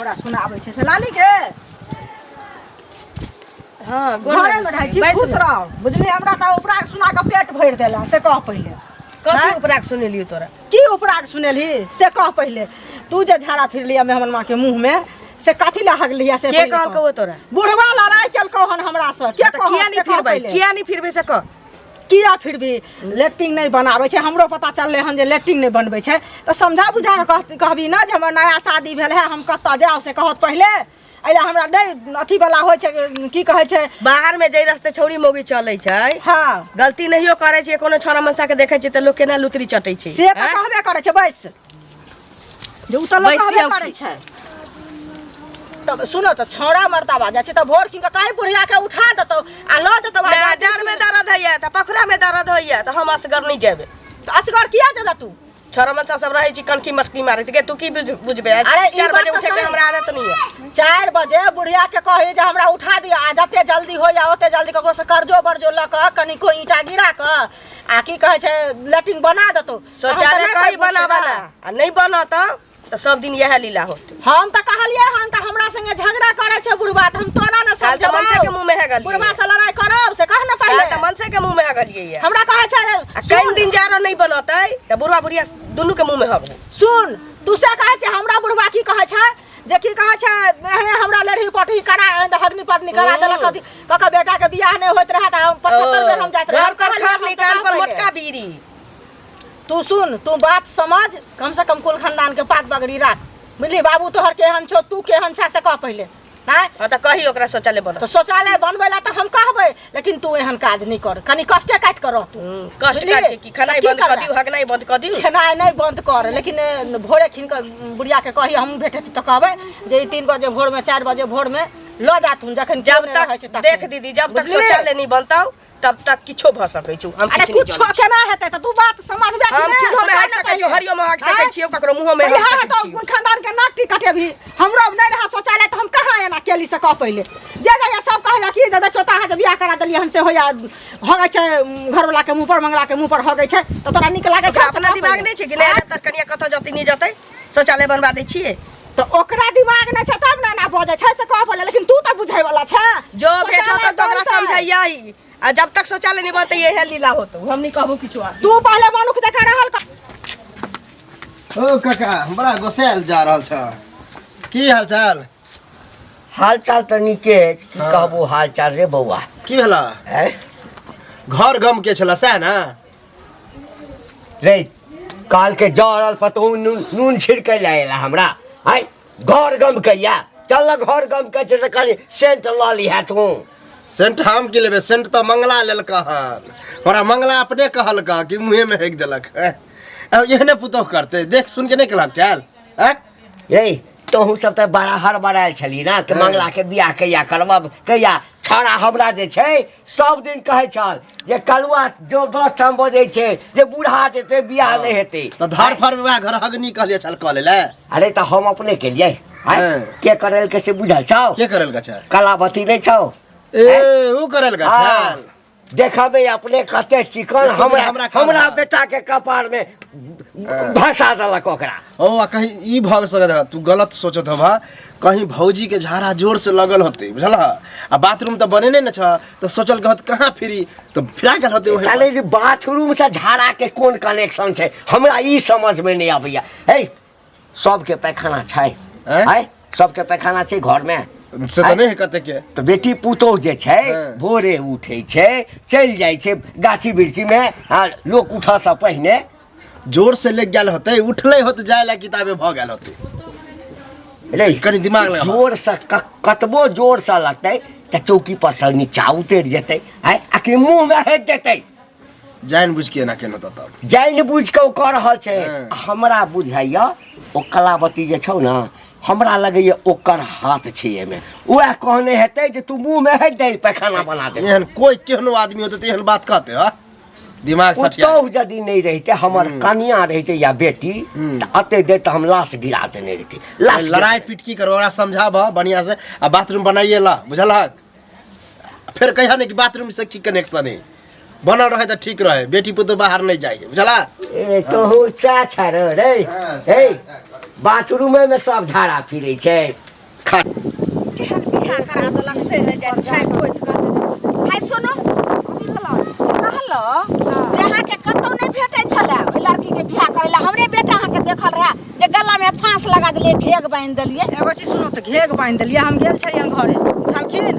हमरा सुनाबै छै से लाली के। हाँ, गोर घरे में रहै छी, बैस खुश ने। रह, बुझली? हमरा तऽ उपरा के सुना कऽ पेट भरि देला, से कह पहिले। कथी आँय? उपरा के सुनेलियौ तोरा? की उपरा के सुनेलही से कह पहिले। तू जे झाड़ा फिरली मेहमान माँ के मुँह में, से कथी लए हगली से के पहिले कहलकौ कह। ओ तोरा? बुढ़वा लड़ाई केलकौ हन हमरा से। के तऽ कहत किया नहि से कह फिरबै? पहिले। किया नहि फिरबै से कह। किया फिरबी? लेट्रिन नहि बनाबै छै, हमरो पता चललै हन जे लेट्रिन नहि बनबै छै, तऽ समझा बुझा कऽ कहबी ने जे हमर नया शादी भेल है, हम कतऽ जाउ से कहत पहिले। एहि लए हमरा नहि अथी वाला होइ छै, की कहै छै। बाहर में जै रस्ते छौरी मौगी चलै छै, गलती नहियो करै छै, कोनो छौड़ा मनसा के देखै छै तऽ लोक केना लुतरी चटै छै। से तऽ आँय? कहबे करै छै, बैस जे ओ तऽ लोक बैसियौ कहबे की? करै छै। तब सुनो तऽ, छौड़ा मर्दाबा जाइ छै तऽ भोर किनका कहीं बुढ़िया के उठा देतौ आ लऽ जेतौ आ ना, जल्दी डाँड़ में दर्द होइया तऽ पखुरा में दर्द होइया, तऽ हम असगर नहि जेबै। तऽ असगर किया जेबै तू? छौड़ा मनसा सब रहै छी कनकी मटकी मारैत गे, तू की बुझबै? अरे, ई 4 बात बजे तऽ उठे के सही। हमरा आदत नहीं है। 4 बजे बुढ़िया के कही जे हमरा उठा दिअ, आ जते जल्दी होइया ओते जल्दी ककरो से कर्जो बर्जो लऽ कऽ कनिको ईंटा गिरा कऽ आ की कहै छै लेट्रिन बना देतौ। शौचालय कही बना बना आ नहि बनत तऽ सब दिन इएह लीला होत। हम तऽ कहलियै हन तऽ हमरा संगे झगड़ा करै छै बुढ़वा, तऽ हम तोरा ने काल्हि तऽ मनसे के मुँह में है गलियै। बुढ़वा से लड़ाई करब से कह ने काल्हि पहिले। तऽ मनसे के मुँह में है गलियै ये। हमरा कहै छै आ कई दिन जारो नहि बनतै तऽ बुढ़वा बुढ़िया दुनू के मुँह में हगबो। सुन, तू से कहै छै हमरा बुढ़वा की कहै छै जे की कहै छै एहने हमरा लड़ही पटही करा हगनी पत्नी करा देलक, कथी कऽ बेटा के बियाह नहि होइत रहै तऽ हम 75 बेर हम जाइत रहै। घर पर कहलियै खर हन नहीं से कान कह पर पहिले। मोटका बीड़ी। तू सुन, तू बात समझ, कम से कम कुल खानदान के पाक बगड़ी राख, बुझली? बाबू तोहर केहन छौ, तू केहन छै से कह पहिले। आँय? हाँ तऽ कही ओकरा शौचालय बना। तऽ शौचालय बनबै लए तऽ हम कहबै, लेकिन तू एहन काज नहि कर, कनि कष्टे काटि कऽ रह तू। कष्ट बुझलियै? काटि के की खेनाइ तऽ की बंद कऽ करबै? दियौ, हगनाइ बंद कऽ दियौ? खेनाइ नहि बंद कर, लेकिन भोरे खिन कऽ बुढ़िया के कही, हमहूँ भेटत तऽ कहबै जे ई 3 बजे भोरमे, 4 बजे भोरमे लऽ जाथुन जखन केओ जब नहि रहै तक छै तखन। देख दीदी, जब तक बुझलियै? शौचालय नहीं बनतौ तब तक किछो भऽ सकै छौ। हम अरे किछु नहि कुछो जनै छी। केना हेतै? तऽ तू बात समझबे कि हम नहि? चूल्हो में से हाकि कह ने सकै छियौ, पहिले। हरियो में हाकि सकै आँय? छियौ, ककरो मुँहो में हाकि इएह सकै तऽ छियौ। कोन खानदान के नाक कटेबही? हमरो नहि रहा शौचालय तऽ हम कहाँ एना केली से कह पहिले। जे जहिया सब कहैया कि जे देखियौ तऽ अहाँ जे बियाह करा देलियै हन से होइया हगै छै घरवला के मुँह पर, मंगला के मुँह पर हगै छै, तऽ तोरा नीक लागै छै? ओकरा से अपना कह दिमाग पहिले। नहि छै कि नहि तऽ कनिया कतऽ जतै नहि जतै, शौचालय बनवा दै छियै। तऽ ओकरा दिमाग नहि छै तब ने एना बजै छै से कह पहिले, लेकिन तू तऽ बुझै वाला छै। जो भेटो शौचालय तऽ ओकरा बनतै। समझैयै, आ जब तक शौचालय नहीं बनतै इहे लीला होतौ, हम नहीं कहबो किछो आगे। तू पहिले मनुख जकाँ रहल कर। ओ काका, बड़ा गोसायल जा रहल छ, की हाल चाल? हाल चाल तऽ नीके अछि, की हाँ। कहबो हाल चाल रे बौआ। की भेला? आँय? घर गम के छला सएह ने? रे काल के जरल पतहु नून नून छिड़कै लए अयला हमरा। आँय, घर गम कैया चल न, घर गम कै छै तऽ कनि सेंट लऽ लिहे तू। सेंट हम की लेबै? सेंट तऽ मंगला लेलक हन हमरा। मंगला अपने कहलक कि मुँहेमे हेक देलक। आब एहने पुतोह करतै, देख सुन के नहि केलक चल आँय? रे तोहू सब तऽ बड़ा हड़बड़ायल छली ना कि मंगला के बियाह कहिया करब कहिया। छौड़ा हमरा जे छै सब दिन कहै छल जे कलुआ जो 10 ठाम बजै छै जे बूढ़ा जेतै बियाह नहि हेतै। तऽ धर फर वएह घर हगनी कहलियै छल कऽ लेले। अरे तऽ हम अपने केलियै। आँय? हाँ। के करेलकै से बुझल छौ? के करेलका छै? कलावती नहि छौ? ए, ऊ करेलका हाँ। छल? देखबै अपने कते चिकन देखो हमरा हमरा कहाँ। हमरा बेटा के कपार में भसा देलक ओकरा। ओ आ कहीं ई भऽ सकत है, तू गलत सोचत हबा, कहीं भौजी के झाड़ा जोर से लगल होते बुझल आ बाथरूम तऽ बनेने ने छ, तऽ सोचल कहत कहाँ फिरी, तऽ फिरा गेल होते ओहे पर। अरे बाथरूम से झाड़ा के कोन कनेक्शन छै, हमरा ई समझ में नहीं आबैया। हे, सबके पैखाना छै? आँय? आँय? सबके पैखाना छै घर में? से तऽ नहि है कते के। तऽ बेटी पुतोह जे छै भोरे उठै छै, चलि जाइ छै गाछी बिरछी में, आ लोक उठऽ से पहिने जोर से लग गेल होते, उठले होते जाय ला किताबे भऽ गेल होते। रे कनि दिमाग लगा। जोर से कतबो जोर से लगतै तऽ चौकी पर से नीचा उतरि जेतै। आँय, आ कि मुँह में हेक देतै? जानि बुझि के एना केने होतऽ तब। जानि बुझि कऽ ओ कऽ रहल छै। हमरा बुझाइया ओ कलावती जे छौ ने, हमरा लगैया ओकर हाथ छै एहिमे। उएह कहने हेतै जे तू मुँह में हेक दे, पैखाना बना दे। एहन कोई केहनो आदमी होते तऽ एहन बात कहते? हा, दिमाग सठिया। पुतोहु यदि नहि रहितै, हमर कनिया रहितै या बेटी, तऽ एते देर तऽ हम लाश गिरा देने रहितै, लाश गिरा। लड़ाई पिटकी करो, ओकरा समझाबह बढ़िया से आ बाथरूम बनाइए ला, बुझलहक? फेर कहिया नहीं कि बाथरूम से की कनेक्शन है। बनल रहे तऽ ठीक रहे, बेटी पुतोह बाहर नहीं जाए, बुझला? ए तोहू चा छा रे रे। हाँ, हे, बाथरूमे में सब झाड़ा फिरै छै। खा। केहन बियाह करा देलक से नहि जानि, छापि पोति कऽ। हाय सुनू, कहलो जे अहाँके कतहु नहि भेटै छलै ओहि लड़कीके बियाह करै लए, हमरे बेटा अहाँके देखल रहए जे गलामे फाँस लगा देलियै, घेघ बान्हि देलियै। एगो चीज सुनू तऽ, घेघ बान्हि देलियै, हम गेल छलियनि घरे, उठलखिन,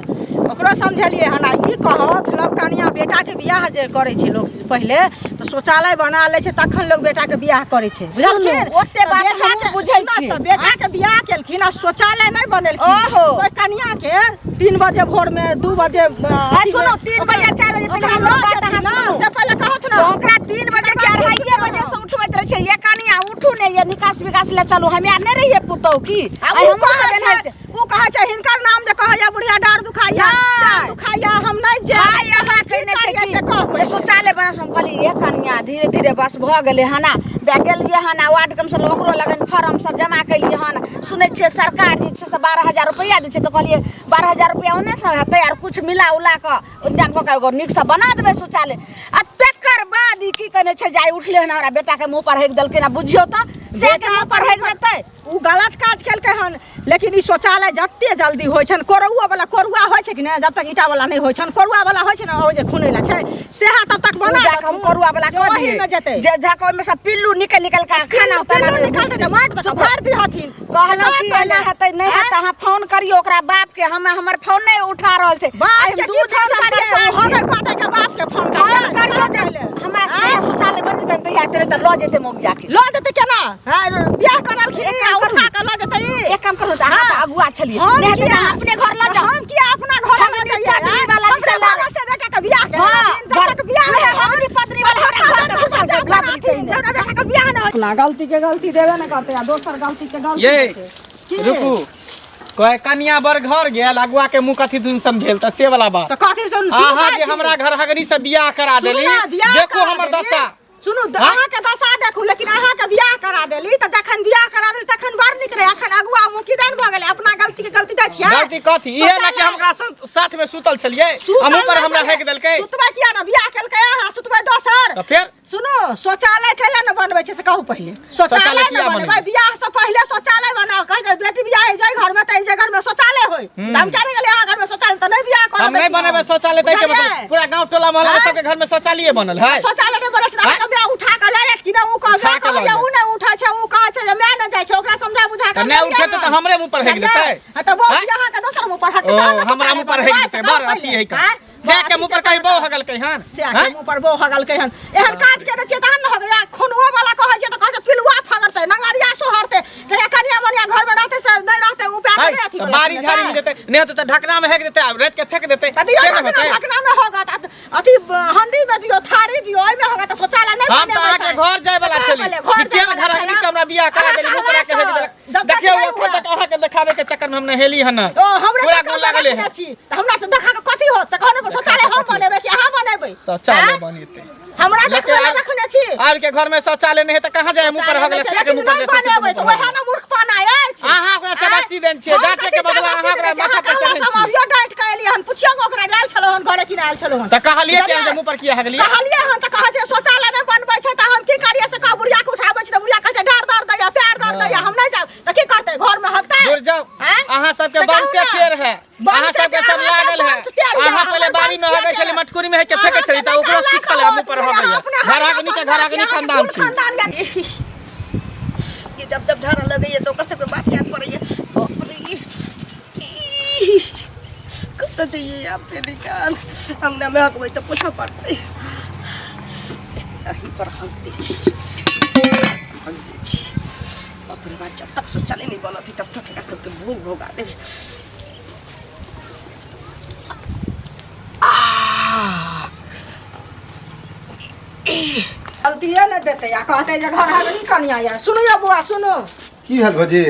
ओकरो समझेलियै हन। आ ई कहत लव कनिया बेटाके बियाह जे करै छै लोक पहिले तऽ शौचालय बना लै छै, तखन लोक बेटाके बियाह करै छै, बुझलखिन? ओते तऽ बात बेटाके हमहूँ बुझै सुनऽ छी। तऽ बेटाके बियाह केलखिन आ शौचालय नहि बनेलखिन। ओहो। ओहि कनियाके 3 बजे भोर में, 2 बजे है सुनू, 3 बजे 4 बजे पहिले ओकरा हमर लऽ बात जेथिन अहाँ ना, सुनू। से पहिले कहत ना। तो ओकरा 3 बजे के 2:30 बजे से उठबैत रहै छै, ये कनिया उठू ने, ये निकास विकास ले चलू, हमे आर नहि रहियै पुतहु की। आ आइ उ हमहूँ कहै सब छै, एनाहिते। उ कहै छै हिनकर नाम जे कहैया बुढ़िया डाँड़ दुखाइया, नहि। डाँड़ दुखाइया, हम नहि जायब। भाय अहाँ कहने छै करियै कि से कहू जे पहिले। शौचालय बना, हम कहलियै ये कनिया धीरे धीरे बस भऽ गेलै हन। आ बे गेलियै हन आ वार्ड कमिश्नर ओकरो लगन फॉर्म सब जमा केलियै हन। सुनै छियै सरकार जे छै से 12,000 रुपैआ दै छै, तऽ कहलियै 12,000 रुपैआ ओन्नेसँ हेतै आर किछु मिला उला कऽ इंतजाम कऽ कऽ एगो नीकसँ बना देबै शौचालय। आ तकर बाद ई की केने छै, जे आइ उठलै हन हमरा बेटाके मुँह पर हेक देलकै ने, बुझियौ तऽ से के मुँह पर हेक देतै। उ गलत काज केलकै हन, लेकिन ई शौचालय जते जल्दी होइ छनि, कोरुआ वाला कोरुआ होइ छै कि नहि, जब तक ईटा वाला नहि होइ छनि, कोरुआ वाला होइ छै ने, ओ जे खुनै ला छै सएह तब तक बना जाके हम देथुन, करुआ वाला जे कऽ ओहीमे दियै जेतै। जे जाके ओहिमे से पिल्लू निकलि निकलि कऽ खाना ताना पिल्लू निकालतै तऽ मारि देतै, फाड़ि दिहथिन। कहलहुँ से कि बात एना पहिले। हेतै नहि हेतै, अहाँ फोन करियौ ओकरा बाप के, हम हमर फोन नहि उठा रहल छै। बाप आइ हम के 2 की दिन फोन से करियै? परेशान छी। हमे पाते के बाप के फोन फोन करियै? करियौ जे पहिले। हमरा से शौचालय बनि जेतै तहिया तेरे तऽ लऽ जेतै मौग जाके। लऽ जेतै केना? हाँ, बियाह करलखिन एक आ काम करू। उठा कऽ लऽ जेतै ई? एक काम करू तऽ अहाँ तऽ अगुआ छलियै, हम नहि हेतै तऽ किया? अहाँ अपने घर लऽ जाउ। हम किया अपना घर हम लऽ जाइए? पत्नी वाला हमरे दिशा घरे से बेटा के बियाह केने हाँ, रहथिन, जब तक बियाह उएह नहि हगनी पत्नी वाला हमरा घर तऽ घुसल छै, लऽ जेतै ने। जब बेटा के बियाह नहि अपना गलती के गलती देबे ने करतै आ दोसर गलती के गलती ये देतै। की? रुकू, कहे कनिया बर घर गेल, अगुआ के मुंह कथी दुन भेल तऽ से वाला बात। तऽ कथी दुन अहाँ जे हमरा घर हगनी से बियाह करा देली, सुनू ना, बियाह देखू करा हमर देली। दशा। सुनू, हाँ? अहाँके दशा देखू, लेकिन अहाँके बियाह करा देली तऽ जखन बियाह करा देली तखन बड़ नीक रहै, अखन अगुआ मुँह किदन भऽ गेलै? अपना गलती के गलती दै छियै। गलती कथी? इहे ना कि हम ओकरा साथ में सुतल छलियै, सुतल आ मुंह पर नहि हमरा छलै। हेक देलकै। सुतबै किया ना? बियाह केलकै अहाँ, सुतबै दोसर। तऽ फेर सुनू, शौचालय कैला ने बनबै छै से कहू पहिले। शौचालय शौचालय किया ने बनबै? बनेबै? बियाह से पहिले शौचालय बनाओ। कहै छै बेटी बियाह होइ छै घर में तऽ एहि घर में शौचालय होय, तऽ हम किया नहि गेलियै अहाँ घर में शौचालय तऽ नहि बियाह करऽ हम नहीं दैतियै। बनेबै शौचालय तऽ एहिके बुझलियै? मतलब पूरा गांव टोला मोहल्ला आँय? सबके घर में शौचालय बनल है। शौचालय नहि बनल छै तऽ अहाँके बियाह उठा कऽ लऽ जायत कि नहि? उ कहबै उठा कऽ लऽ कहैया जायत। उ नहि उठै छै, उ कहै छै जे माय नहि जाइ छै, ओकरा समझा बुझा कऽ तऽ नहि लऽ उठेतै लिअ। तऽ हमरे मुँह पर हेक देतै। हाँ, तऽ बौआ आँय? अहाँके दोसर मुँह पर हेक ओ देतै, तहन ने हमरा शौचालय मुँह पर हेक बनबै, देतै, से कहू बड़ अथी पहिले। है का। आँय? से के मुँह पर कहीं बहु हगलकै हन? से के आँय? मुँह पर बहु हगलकै हन। एहन काज केने छियै तहन ने हगलै। खुनुओ वाला कहै छियै तऽ कहै छै पिलुआ फगड़तै, नंगरिया सोहरतै, जहिया कनिया मनिया घर में रहतै से नहि रहतै, उ पे है, नहि अथी तऽ वाला बाड़ी झाड़ी में जेतै नहि हेतै तऽ ढकना में हेक देतै आ राति के फेंक देतै। तऽ दियौ से ने ढकना, होतै? ढकना में होगा तऽ अथी हंडी में दियौ, थारी दियौ, ओहिमे होगा तऽ शौचालय नहि हम तऽ बनेबै। अहाँके घर जाय वाला से छली कहू पहिले, घर कि केहन जाय घर वाला हगनी से हमरा बियाह करा अहाँ देली, मुँह पर आके हेक कहलासँ देलक। जब तक देखियौ नहि एखन हुआ। तक अहाँके देखाबे के चक्कर में हम नहेली हन। ओ हमरे पूरा चक्कर गाँव में लागले रखने है। छी तऽ हमरा से देखा के कथी होत से कहने पर शौचालय हम बनेबै कि अहाँ बनेबै? शौचालय आँय? बनेतै। हमरा लेकिन देखबै लए रखने छी। आर के घर में शौचालय नहीं है तऽ कहाँ जाए? मुँह पर हगले से के लेकिन मुँह पर नहि जाए, से के बनेबै मुँह तऽ पर वएह हगले। ने मूर्खपना अछि। अहाँ ओकरा चबासी देने छियै, हम डाँटे के कथी बदला अहाँ चबासी ओकरा देने छियै? माथा पर अहाँ चढ़ै कहला छियै। अभियो डाँटि कऽ एलियै हन, पुछियौ ने ओकरा, आयल छलहुँ हन घरे कि नहि आयल छलहुँ हन। तऽ कहलियै कि बुझलियै? अहाँ मुँह पर किया हगलियै? कहलियै हन तऽ कहै छै शौचालय नहि बनबै छै तऽ हम की करियै से कहू? बुढ़िया के उठाबै छै तऽ बुढ़िया कहै छै डाँर दर्द दैया, पैर दर्द दैया, हम नहि जायब। तऽ की करतै? घर में हगतै? दूर जाउ। आँय? अहाँ सबके से कहू वंशे ने। टेढ़ है, अहाँ वंशे सबके सब टेढ़, लागल है। वंश टेढ़ यऽ, अहाँ पहिले हमर बाड़ी में वंश हगै टेढ़ छली, यऽ। मटकुरी में हेके फेकै छली, तऽ ओकरो अहाँके सीखल है, मुँह पर नहि हगैया। अपने घर हगनी के घर हगनी खानदान छी। खानदान यऽ। ये जब जब झाड़ा लगैया तऽ ओकर सबके बात याद पड़ैया। बाप रे, ई, कतऽ जइयै आब से निकाल? अंगना में हगबै तऽ पोछऽ पड़तै। एही पर हग दै छी, हग दै छी। बाप रे बाप, जब तक शौचालय नहि बनत तब तक एकरा सबके भोग भोगा देबै। गलतिए नहि देतै आ कहतै जे घर हगनी कनिया यऽ। सुनू यौ बौआ, सुनू। की भेल भौजी?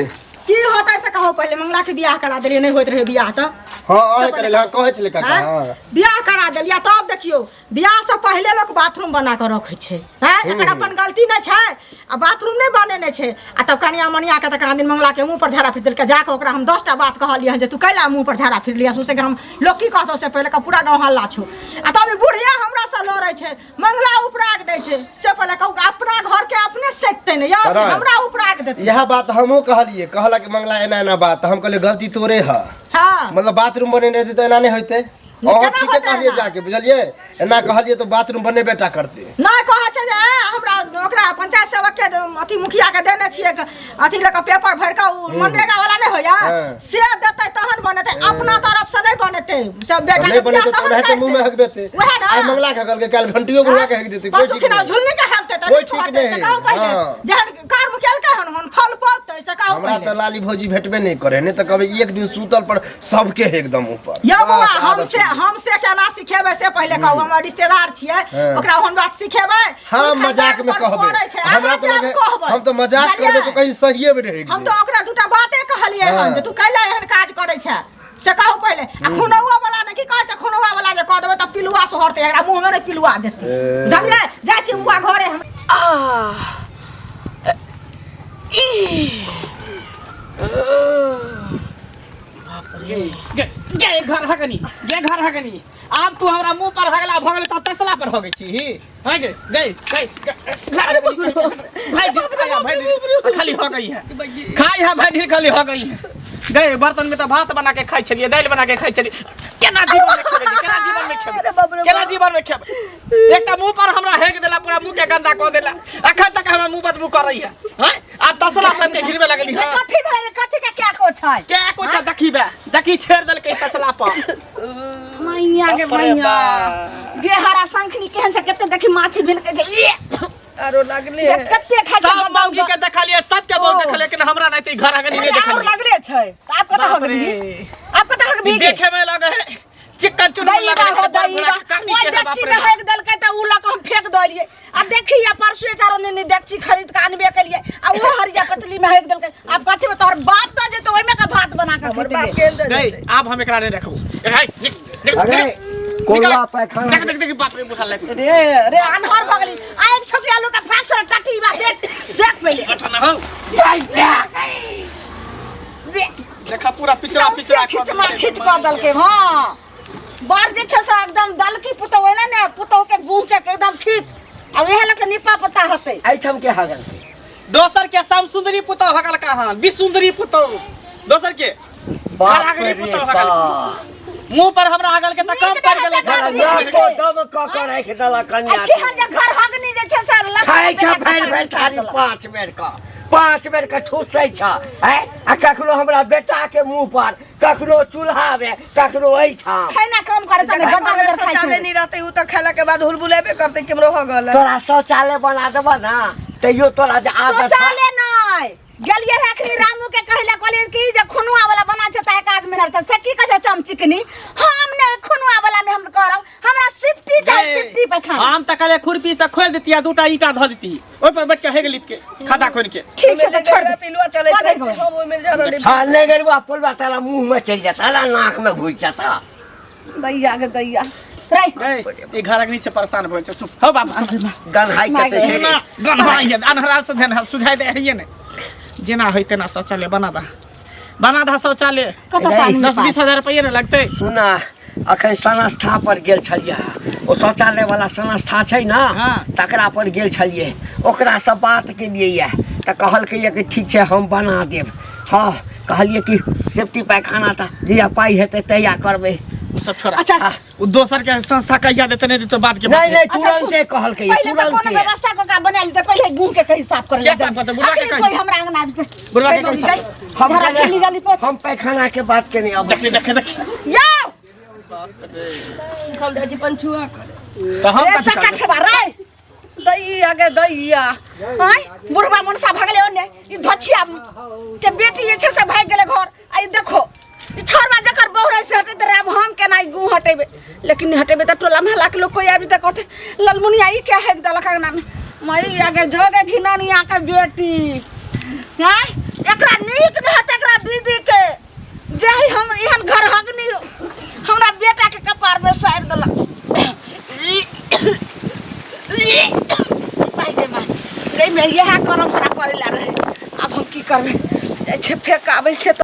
की होतै से कहू पहिले। मंगला के बियाह करा देलियै, नहि होइत रहै बियाह तऽ। हाँ, अहे करै लए कहै छलै काका। आँय? हाँ। बियाह करा देलियै तब देखियौ, बियाह से पहिले लोक बाथरूम बना कऽ रखै छै। हैं, एकर अपन गलती नहि छै आ बाथरूम नहि बनेने छै आ तब कनिया मनिया के तऽ कहाँ दिन मंगला के मुँह पर झाड़ा फिर देलकै। जाकऽ ओकरा हम 10टा बात कहलियै हन जे तू कैला मुँह पर झाड़ा फिरलियै, सौंसे गाम लोक की कहतौ, से पहिले कऽ पूरा गाँव हल्ला छौ। आ तब ई बुढ़िया हमरा से लड़ै छै, मंगला उपराग दै छै। से पहिले कहू, अपना घर के अपने सैततै ने यौ, तराय। हमरा उपराग देतै। इएह बात हमहूँ कहलियै, कहलक मंगला एना एना बात, हम कहलियै गलती तोरे है। हाँ। मतलब बाथरूम बनेने रहतै तऽ एना नहि होइतै। अहाँ केना ठीके होतै कहलियै एना? जाके, बुझलियै? एना कहलियै तऽ बाथरूम बनेबे टा करतै। नहि कहै छै जे हमरा ओकरा पंचायत सेवक के अथी मुखिया के देने छियै अथी लऽ कऽ पेपर भरि कऽ, ओ मनरेगा वाला नहि होइया, से देतै तहन बनेतै, अपना तरफ से नहि बनेतै। सब बेटा नहि के बियाह बनेतै तऽ तहन ओनाहिते मुँह में करतै। हगबेतै। वएह ने। आइ मंगला के हगलकै, काल्हि घंटियो बुढ़वा के हगि देतै, कोई परसू ठीक खिना नहि। झुलनी के हगतै तऽ कोई नीक ठीक होतै, से नहि। कहू पहिले। हाँ। जेहन कर्म केलकै हन ओहन फल पौतै, से कहू हमरा पहिले। तऽ लाली भौजी भेटबे नहि करे, नहि तऽ कहबै एक दिन सुतल पर सबके एकदम ऊपर। यौ बौआ, बस, हम आदत से छूटि गेल। हम से केना सिखेबै से पहिले कहू, हमर रिश्तेदार छियै, ओकरा ओहन बात सिखेबै? हम कोन मजाक में खानदान पर कहबै। पड़ै छै, हमरा अहाँ तऽ जे हम लगे कहबै। हम तऽ मजाक करबै तऽ बुझलियै? कहीं सहिए में रहि हम गेलै। तऽ ओकरा दूटा बाते कहलियै हन जे तू कैला एहन काज करै छै से कहू पहिले। आ खुनौआ वाला ने की कहै छै, खुनौआ वाला जे कह देबै तऽ पिलुआ सोहरतै, एकरा मुँह में नहि पिलुआ जेतै, बुझलियै? जाइ छी बुआ घरे हम। गे गे घर हगनी, गे घर हगनी, आब तू हमरा मुंह पर हगला भऽ गेलै तऽ तसला पर हगै छी। हाँ गे गे गे घर हगनी, भाई ढील खाया, भाई ढील खाली हो गई है, खाई है भाई ढील खाली हो गई है। गए बर्तन में तो भात बना के खाई छलिए, दालि बना के खाई छलिए, केना जीवन में खेबै, केना जीवन में खेबै, अरे बाप रे केना बाप। जीवन में खेबै? एकटा मुंह पर हमरा हेक देला, पूरा मुंह के गंदा कऽ देला, अखन तक हमरा मुंह बदबू करै है। हैं आब तसला सब के घिरबे लगली है। कथी भेलै रे? कथी के क्या को छै? के कुछ देखी बे, देखी छेड़ देलकै तसला पर। मैया के बाप रे मैया बाप। गे हरा शंखनी केहन छै, कते देखी माछी भिन के छै। ये आरो लागले देख कते खाइ छै। सब मौगी के देखलिए, सबके बहुत ओ। देखलिए, लेकिन हमरा नहीं त घर अगनी नहीं और देखलिए। लगले छै त आप कतऽ बाप हगबी? रे। आप कतऽ हगबी? देखे में लगे है चिकन चुनमुन दैबा लगे हो है, दैबा। करनी ओइ के है, बाप डेकची रे में बाप। हेक देलकै त उ लऽ कऽ हम फेंक देलियै। आ देखी आ परसुए चारो नेने डेकची खरीद के आनबे केलियै आ उहो हरिया पतली में हेक देलकै। आब कथी में तोहर बाप तऽ जेतै ओहिमे के भात बना के हमर खेतै। बाप के दे नहीं देतै। आब हम एकरा नहीं रखबो। ए, निक, निक, अरे निक। कोलवा पैखाना देख देख देख बाप रे बुढ़ा लग। रे रे अनहर भऽ गेली आ एक छोकरी आलू के फाँक से टटी बा, देख देख पहिले। बैठो ना हो, देखा पूरा पिछड़ा सौंसे पिछड़ा खींच मार खींच कऽ देलकै। हाँ बड़ जे छै से एकदम दलकी पुतहु एलै ने, पुतहु के गुह के एकदम खींच आ उएह लऽ के निपा पोता हेतै। एहिठाम के हगल दोसर के सम सुंदरी पुतहु हगल कहाँ, बिसुंदरी पुतहु दोसर के बाप घर हगली रे पुतहु हगल बाप। मुंह पर हमरा हगल के त कम पड़ गेलै। नीक घर नहि हगल। नाको दम कऽ के राखि देलक आ कनिया केहन जे घर हगनी जे छै से लग खाइ छ भरि भरि थारी, 5 बेर कऽ 5 बेर कऽ ठूसै छ हैं। आ कखनो हमरा बेटा के मुंह पर, कखनो चूल्हा में, कखनो एहिठाम। खाना कम करे त जकरा गदर घरमे गदर खाइ शौचालय छै। नहि रहतै ओ तऽ खेला के बाद हुलबुलेबे करतै केम्हरो हो गेल। तोरा शौचालय बना देबऽ ना तैयो तोरा जे आदत छ। शौचालय नहि गेलियै रहे अखनी रामू के कहले, कहलियै कि जे खुनुआ वाला बना छै त एक आदमी रहतै, से की कहै छै चमचिकनी, हम ने खुनुआ वाला में हम करब, हमरा सिफ्टी चाही, सिफ्टी पे खाना। हम त कहले खुरपी से खोल देती आ दूटा ईंटा धऽ देती, ओइ पर बैठ के हेग लिख के खदा खोल के। ठीक छै त छोड़ दे। पिलुआ चलैत कऽ दे रहतै, हम ओहिमे जा रहली। हाँ नहीं गरुआ पुलवा तारा मुंह में चलि जाता, ना नाक में घुसि जाता। दैया के दैया रे। ए, ई घर अग्नि से परेशान भऽ छै। सुन हो बाबू, सुन। गन्हाइ कते छै ना गन्हाइ है, अनहरा से ध्यान सुझाइ दे है ने, जेना होय तेना शौचालय बना दा, बना दा शौचालय। कतऽ से आनबै? 10-20 हजार रुपया ने लगतै। सुना अखन संस्था पर गेल छलियै, ओ शौचालय वाला संस्था छै ने, तकरा पर गेल छलियै, ओकरासँ बात केलियै यऽ तऽ कहलकै यऽ कि ठीक छै हम बना देब। हाँ कहलियै कि सेफ्टी पैखाना तऽ जहिया पाइ हेतै तहिया करबै। उ सब छोड़ा। अच्छा। उ दोसर के संस्था कहिया देते नहीं देते बाद के बात नहीं है। नहीं अच्छा, तुरंते कहलकै यऽ, पहिले तऽ कोनो तुरंते व्यवस्था कऽ के बना लेतै, पहिले गुह के कही साफ करै के साफ करतै? बुढ़वा के अखनी कही। कोई हमरा अंगना आबि के बुढ़वा के कही साफ हम झड़ा खेली जल्दी पोछ। हम पैखाना के बात केने अबै देखी छी। देखी देखी यौ हम जाइ छी पंछुआ करे। तऽ हम रे कथी चक्का करबै? छेबा रे दैया गे दैया, आँय बुढ़वा मनसा भगले ओने, ई धोछिया के बेटी जे छै से भागि गेलै घर। आ ई देखो ई छोड़वा जकर बहु रहै से हटेतै रे, आब हम केना ई गुह हटेबै? लेकिन नहि हटेबै तऽ टोला मोहल्ला के लोग कोई आबि तऽ कहतै ललमुनिया ई के हेक देलक अंगना में। मैया गे जोगे घिनौनिया के बेटी, आँय एकरा नीक नहि हेतै एकरा दीदी के, जे हम एहन घर हगनी हमरा बेटा के कपार में सारि देलक। पाइ गे माय रे, में इएह करम हमरा करै ला रहे, आब हम की करबै? जाइ छियै फेक आबै छियै तऽ।